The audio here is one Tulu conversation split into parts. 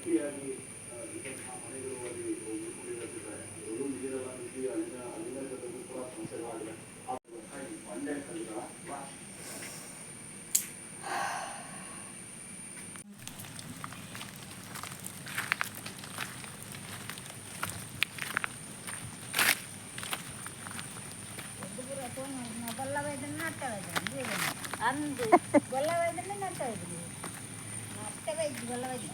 ಗಟ್ಟಿಯಾಗಿ ಇದ್ದಂತಹ ಮನೆಗಳು ಅಲ್ಲಿ ಉಳ್ಕೊಂಡಿರೋದಿದ್ದಾರೆ. ಎಲ್ಲೂ ನೀರೆಲ್ಲ ನುಗ್ಗಿ ಅಲ್ಲಿನ ಅಲ್ಲಿನ ಜನರಿಗೂ ಕೂಡ ಸಮಸ್ಯೆಗಳಾಗಿದೆ. ಈ ಬಂಡೆ ಕಲ್ಲುಗಳ ರಾಶಿ. ಅಂದು ಗೊಲ್ಲವೈದ್ರೆ ನಟ್ಟವೈದ್ರಿ ನಟ್ಟವೈದ್ರಿ ಗೊಲ್ಲವೈದ್ರಿ.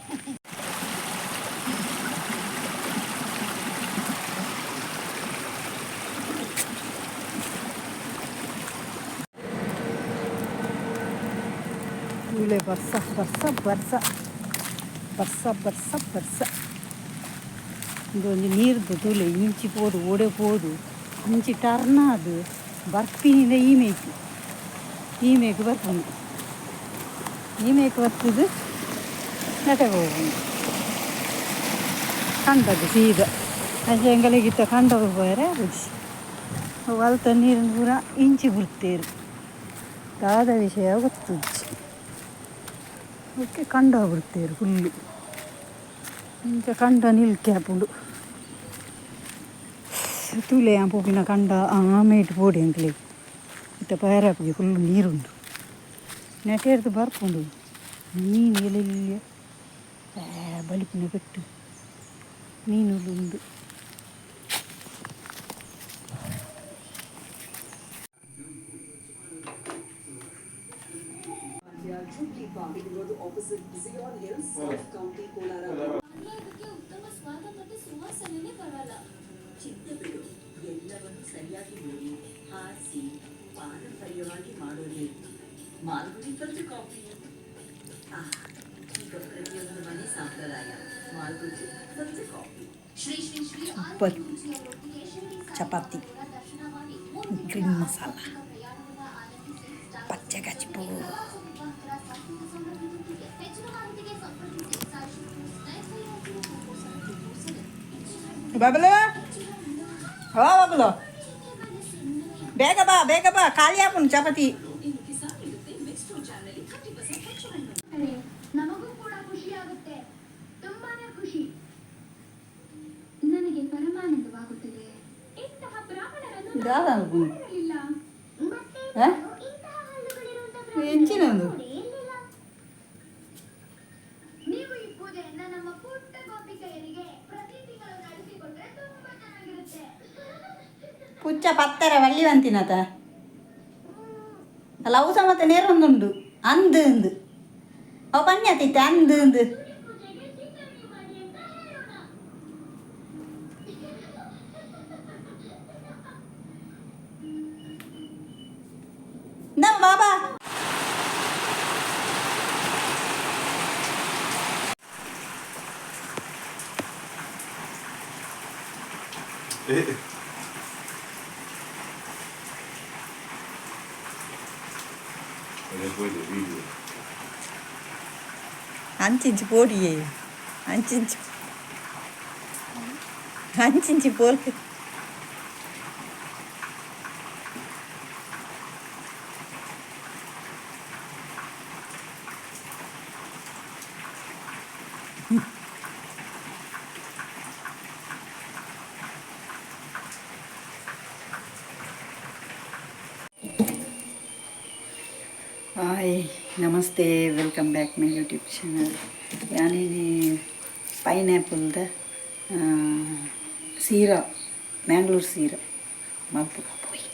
ತೂಲೆ ಬರ್ಸ ಬರ್ಸ ಬರ್ಸ ಬರ್ಸ ಬರ್ಸ ಬರ್ಸ. ಉಂದೊಂಜಿ ನೀರ್ದ ತೂಲೆ ಇಂಚಿ ಪೋದು ಓಡೆ ಪೋದು ಇಂಚಿ ಟರ್ನ್ ಆದ್ ಬರ್ಪಿನಿಂದ ಈ ಮೇಕ್ ಈ ಮೇಕ್ ಬರ್ಪುಂಡು. ಈ ಮೇಕ್ ಬತ್ತುದು ನೆಟೆ ಪೋಪುಂಡು ಕಂಡಗ್ ಸೀದ. ಅಂಚ ಎಂಕಲೆಗ್ ಇತ್ತೆ ಕಂಡಗ್ ಪೋಯೆರೆ ಆಪುಜಿ. ಅಲ್ತ ನೀರುನ್ ಪೂರ ಇಂಚಿ ಬುಡ್ತೇರ್. ದಾದ ವಿಷಯ ಗೊತ್ತುಜ್ಜಿ. ಬೊಕ್ಕ ಕಂಡ ಬುಡ್ತೇರ್ ಫುಲ್ಲ್. ಇಂಚ ಕಂಡ ನಿಲ್ಕೆ ಆಪುಂಡು. ತೂಲೆ ಯಾನ್ ಪೋಪಿನ ಕಂಡ ಆಮೇಟ್ ಪೋಡು. ಎಂಕ್ಲೆಗ್ ಇತ್ತೆ ಪೋಯೆರೆ ಆಪುಜಿ, ಫುಲ್ಲ್ ನೀರುಂಡು. ನೆಟೆರ್ದ್ ಬರ್ಪುಂಡು ಮೀನ್ ಎಲ್ಲೆಲ್ಯ ಬಲಿಪುನ ಪೆಟ್ಟು ಮೀನುಲು ಉಂಡು. ಅದಕ್ಕೆ ಉತ್ತಮ ಸ್ವಾದ ಮತ್ತು ಸುವಾಸನೆನೇ ಬರಲ್ಲ. ಚಿಂತೆ ಬಿಡು. ಎಲ್ಲವನ್ನು ಸರಿಯಾಗಿ ನೋಡಿ, ಹಾರಿಸಿ, ಪಾರಂಪರ್ಯವಾಗಿ ಮಾಡೋದೇ ಮಾಲ್ಗುಡಿ ಫಿಲ್ಟರ್ ಕಾಫಿ. ಈಗ ಪ್ರತಿಯೊಂದು ಮನೆ ಸಂಪ್ರದಾಯ Malgudi filter coffee. Shri Shri Shri super. ಆಲಮೂರ್ತಿಯವರೊಟ್ಟಿಗೆ ಶಿರಡಿ ಚಪಾತಿ. ಸಾಯಿಬಾಬಾವರ ದರ್ಶನ ಮಾಡಿ 3 ದಿನಗಳ ಗ್ರೀನ್ ಮಸಾಲ. ಆಧ್ಯಾತ್ಮಿಕ ಪ್ರಯಾಣವನ್ನ ಆರಂಭಿಸಿ ಪಚ್ಚೆ ಕಚ್ಪು. ಪ್ರವಾಸ ವಿವಾಹಗಳ ಸಾಂಸ್ಕೃತಿಕ ಸೌಲಭ್ಯದೊಂದಿಗೆ. ಹೆಚ್ಚಿನ ಮಾಹಿತಿಗೆ ಸಂಪರ್ಕಿಸಿ ಸಾಯಿ 9502472472. ಬಾಬಲು, ಓ ಬಾಬಲು, ಬೇಗ ಬಾ, ಬೇಗ ಬಾ, ಖಾಲಿ ಆಪುಂಡು ಚಪಾತಿ. ನಮಗೂ ಕೂಡ ಖುಷಿಯಾಗುತ್ತೆ, ತುಂಬಾನೇ ಖುಷಿ. ನನಗೆ ಪರಮಾನಂದವಾಗುತ್ತದೆ. ಇಂತಹ ಬ್ರಾಹ್ಮಣರನ್ನು ದಾದ ಅನ್ಪುಂಡು. ನೋಡಿರಲಿಲ್ಲ. ಮತ್ತೆ ಆ? ನಾನು ಇಂತಹ ಹಲ್ಲುಗಳಿರುವಂತ ಎಂಚಿನ ಉಂದು? ನೋಡೇ ಇರ್ಲಿಲ್ಲ. ನೀವು ಈ ಪೂಜೆಯನ್ನ ನಮ್ಮ ಪುಟ್ಟ ಗೋಪಿಕೆಯರಿಗೆ ಪ್ರತಿ ತಿಂಗಳು ನಡೆಸಿಕೊಟ್ರೆ ತುಂಬಾ ಚೆನ್ನಾಗಿರುತ್ತೆ. ಪುಚ್ಚ ಪತ್ತರ ವಲ್ಲಿ వంತಿನತ ಅಲ್ಲ. ಅವು ಸಮೇತ ನೇರೊಂದುಂಡು. ಅಂದು ಅಂದು ಅವು ಪನ್ಯತಿತ್ತೆ ಅಂದು ಅಂದು. ಪೂಜೆಗೆ ಸ್ವೀಕರಣೆ ಮಾಡಿ ಅಂತ ಹೇಳೋಣ. ಇಂದ ಬಾಬಾ. Después del video. ಅಂಚಿಂಚಿ ಪೋಡಿಯೇ, ಅಂಚಿಂಚಿ ಅಂಚಿಂಚಿ ಪೋಲ್. ಹಾಯ್, ನಮಸ್ತೆ, welcome back my YouTube channel. ಯಾನಿನಿ ಪೈನ್ಯಾಪಲ್ದ ಸೀರಾ, ಮ್ಯಾಂಗ್ಳೂರ್ ಸೀರಾ ಮಲ್ಪುಗ ಪೋಯಿ.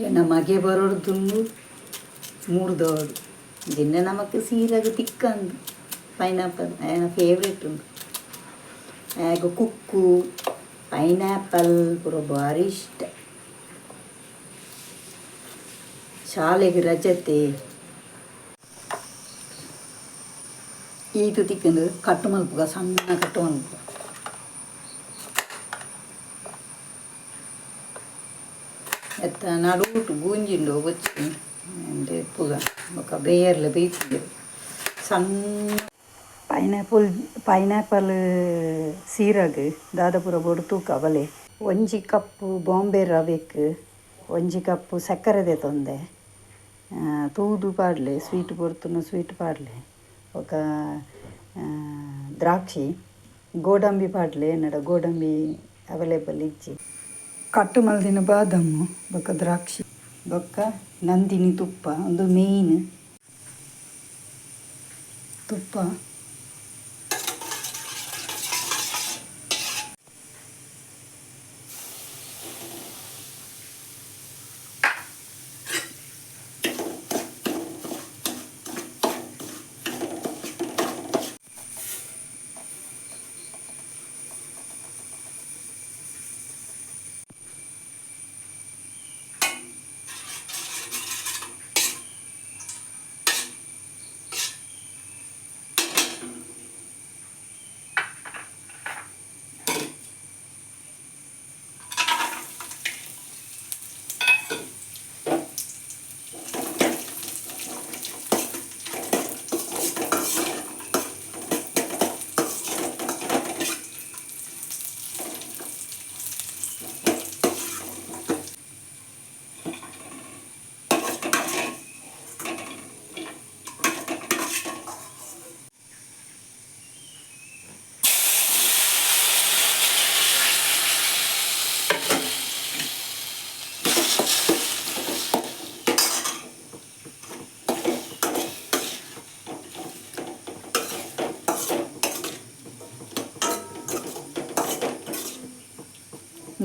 ಎನ್ನ ಮಗೆ ಬರೋಡು ದುಂಬು ಮೂರ್ದೋಡು ಜಿನ್ನೆ ನಮಕ್ ಸೀರಗ ತಿಕ್ಕಂದು ಪೈನಾಪಲ್ ಆಯನ ಫೇವ್ರೇಟ್ ಉಂಡು. ಆಗ ಕುಕ್ಕು ಪೈನಾಪಲ್ ಪೂರ ಭಾರಿ ಇಷ್ಟ. ಶಾಲೆಗೆ ರಜತೆ ಈತು ತಿಕ್ಕಂದು ಕಟ್ಟು ಮಲ್ಪುಗ, ಸಣ್ಣ ಕಟ್ಟು ಮಲ್ಪುಗ. ಎತ್ತ ನಡುಟು ಗೂಂಜಿಂಡು ಬೊಚ್ಚಿ ಪುಗ ಬೊಕ ಬೇಯರ್ಲ ಬೇಯ್ಪುಜೆರ್ ಸಣ್ಣ ಪೈನಾಪಲ್. ಪೈನಾಪಲ್ ಸೀರಗ್ ದಾದ ಪೂರ ಬೋಡು ತೂಕ ಬಲೆ. ಒಂಜಿ ಕಪ್ಪು ಬಾಂಬೆ ರವೆಕ್ ಒಂಜಿ ಕಪ್ಪು ಸಕ್ಕರೆ ದೆತೊಂದೆ. ತೂದು ಪಾಡ್ಲೆ, ಸ್ವೀಟ್ ಪೊರ್ತುನು ಸ್ವೀಟ್ ಪಾಡ್ಲೆ. ಬೊಕ ದ್ರಾಕ್ಷಿ, ಗೋಡಂಬಿ ಪಾಡ್ಲೆ. ಎನ್ನಡ ಗೋಡಂಬಿ ಅವೈಲೇಬಲ್ ಇಜ್ಜಿ. ಕಟ್ಟು ಮಲ್ದಿನ ಬಾದಾಮು ಬೊಕ ದ್ರಾಕ್ಷಿ ಬೊಕ್ಕ ನಂದಿನಿ ತುಪ್ಪ, ಒಂದು ಮೇಯ್ನ್ ತುಪ್ಪ.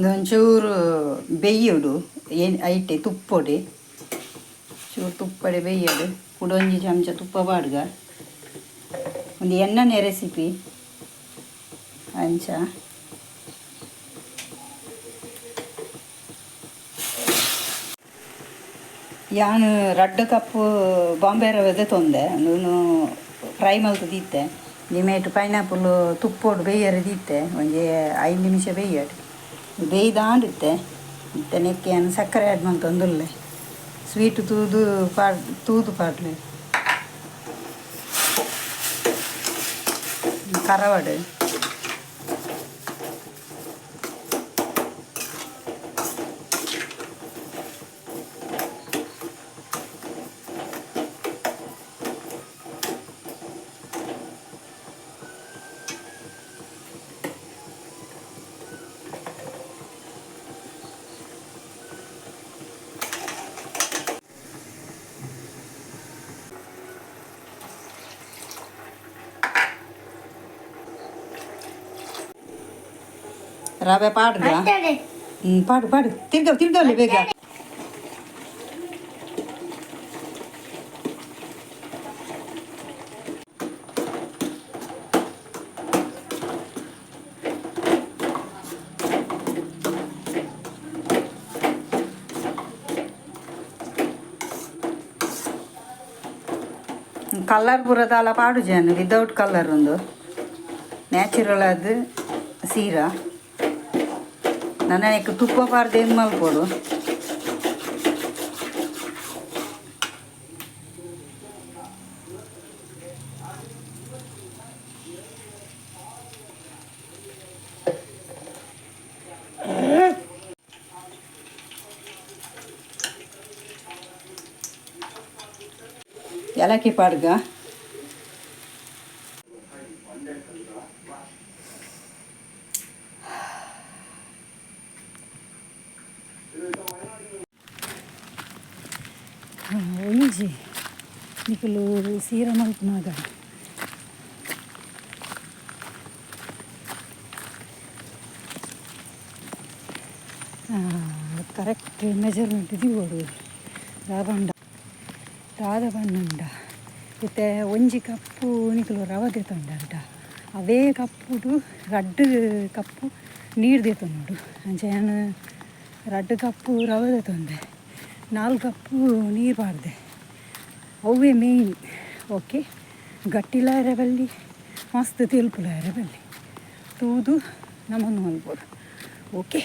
ಒಂಚೂರು ಬೇಯೋಡು ಏನು ಐಟೆ ತುಪ್ಪೊಡೆ, ಚೂರು ತುಪ್ಪಡೆ ಬೇಯೋಡು. ಕುಡೊಂಜಿ ಚಮಚ ತುಪ್ಪ ಪಾಡ್ಗ. ಒಂದು ಎಣ್ಣನೆ ರೆಸಿಪಿ ಅಂಚ. ಯಾನ್ ರಡ್ಡ್ ಕಪ್ ಬಾಂಬೆ ರವೆ ತೊಂದೆ ಒಂದೊಂದು ಫ್ರೈ ಮಲ್ತ್ ದೀತೆ. ನಿಮೇಟ್ ಪೈನಾಪಲ್ ತುಪ್ಪೊಡು ಬೇಯರೆ ದೀತೆ, ಒಂಜಿ 5 ನಿಮಿಷ ಬೇಯಡ್ ಬೇಯ್ದಾಂಡಿತ್ತೆ. ಇತ್ತೆ ನೆಕ್ಕೆ ಯಾನ್ ಸಕ್ಕರೆ ಆ್ಯಡ್ ಮಲ್ತೊಂದುಲ್ಲೆ. ಸ್ವೀಟ್ ತೂದು ಪಾಡ್, ತೂದು ಪಾಡ್ಲೆ. ಕರವಡು ರವೆ ಪಾಡ್ಗ. ಪಾಡು ಪಾಡು, ತಿರ್ಗವ್ ತಿರ್ಗವಲ್ಲಿ ಬೇಗ. ಕಲರ್ ಪೂರ ದಾಲ ಪಾಡು ಜಾನು, ವಿದೌಟ್ ಕಲರ್ ಒಂದು ನ್ಯಾಚುರಲ್ ಅದು ಸೀರಾ. ನನಗೆ ತುಪ್ಪ ಪಾಡ್ದು ಏನು ಮಲ್ಪೊಡು. ಏಲಕ್ಕಿ ಪಾಡ್ಗ. ಒಂಜಿ ನಿಕುಲು ಸೀರೆ ಮಲ್ಪುನಗ ಕರೆಕ್ಟ್ ಮೆಜರ್ಮೆಂಟ್ ದಿವೋಡು ದಾದಂಡ ದಾದ ಬಣ್ಣುಂಡ ಇತ್ತೆ ಒಂಜಿ ಕಪ್ಪು ನಿಕುಲು ರವೆ ದೇತೊಂಡಂಟ ಅವೇ ಕಪ್ಪುಡು ರಡ್ಡ್ ಕಪ್ಪು ನೀರು ದೇತೊನೋಡು. ಅಂಚ ಯಾನ್ ರಡ್ಡ್ ಕಪ್ಪು ರವೆ ದೇತೊಂದೆ, 4 ಕಪ್ಪು ನೀರು ಪಾಡ್ದೆ. ಅವೇ ಮೇಯ್ನ್. ಓಕೆ, ಗಟ್ಟಿಲಾಯರೆ ಬಲ್ಲಿ, ಮಸ್ತ್ ತೆಲ್ಪುಲಾಯರೆ ಬಲ್ಲಿ, ತೂದು ನಮನ್ನು ಮಲ್ಪೊಡು. ಓಕೆ,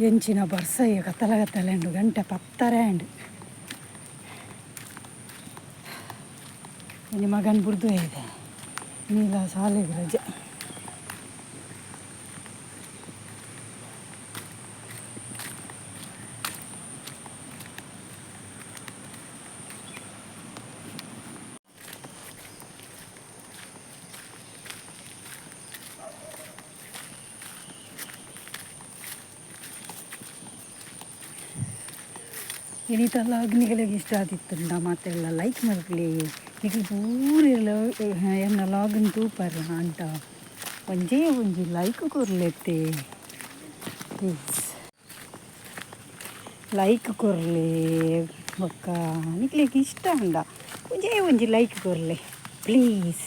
ಎಂಚಿನ ಬರ್ಸಯ್ಯ ಕತ್ತಲ ಕತ್ತಲೆ ಉಂಡು, ಗಂಟೆ 10:30 ಉಂಡು. ನಿಮ್ಮ ಮಗನ ಬುಡ್ದು ಇದೆ, ನೀಲ ಶಾಲೆಗೆ ರಜೆ. ಇನಿತಲ್ಲ ಅಗ್ನಿಗಳಿಗೆ ಇಷ್ಟ ಆದಿತ್ತುಂಡ ಮಾತೆಲ್ಲ ಲೈಕ್ ಮಲ್ಪಲಿ. ನಿಕುಲು ಪೂರೆಲ್ಲ ಎನ್ನ ಲಾಗನ್ ತೂಪರ್ ಅಂಟ ಒಂಜೇ ಒಂಜಿ ಲೈಕ್ ಕೊರ್ಲೆತ್ತೆ, ಪ್ಲೀಸ್ ಲೈಕ್ ಕೊರ್ಲೆ. ಬೊಕ್ಕ ನಿಕ್ಲೆಗ್ ಇಷ್ಟ ಅಂಡ ಒಂಜೇ ಒಂಜಿ ಲೈಕ್ ಕೊರ್ಲೆ ಪ್ಲೀಸ್.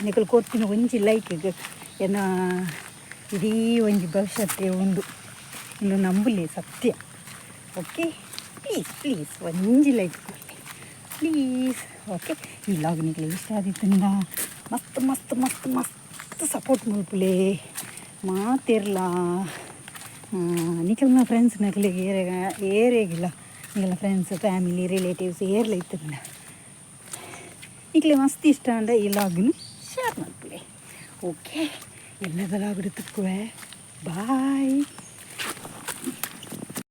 ನಿಕುಲು ಕೊರ್ತಿನ ಒಂಜಿ ಲೈಕ್ ಎನ್ನ ಇಡೀ ಒಂಜಿ ಭವಿಷ್ಯತ್ತೆ ಉಂಡು ಇನ್ನು ನಂಬಲಿ ಸತ್ಯ. ಓಕೆ, ಪ್ಲೀಸ್ ಪ್ಲೀಸ್ ಒಂಜಿ ಲೈಕ್ ಕೊರ್ಲೆ ಪ್ಲೀಸ್. ಓಕೆ, ಈ ಲಾಗ್ ನಿಕ್ಲೆಗ್ ಇಷ್ಟ ಆದಿತ್ತುಂಡ ಮಸ್ತ್ ಮಸ್ತ್ ಮಸ್ತ್ ಮಸ್ತ್ ಸಪೋರ್ಟ್ ಮಲ್ಪುಲೆ ಮಾತೆರ್ಲ. ನಿಕಲ್ನ ಫ್ರೆಂಡ್ಸ್ ನಕಲಿಗೆ ಏರೇಗಿಲ್ಲ, ನಿಕಲ್ನ ಫ್ರೆಂಡ್ಸ್ ಫ್ಯಾಮಿಲಿ ರಿಲೇಟಿವ್ಸ್ ಏರ್ಲ ಇತ್ತುಂಡ ನಿಕ್ಲೆ ಮಸ್ತ್ ಇಷ್ಟ ಅಂಡ ಈ ಲಾಗ್ನ ಶೇರ್ ಮಲ್ಪುಲೆ. ಓಕೆ, ಎಲ್ಲದ ಲಾಗ್ ತುಕ್ಕುವೆ. ಬಾಯ್.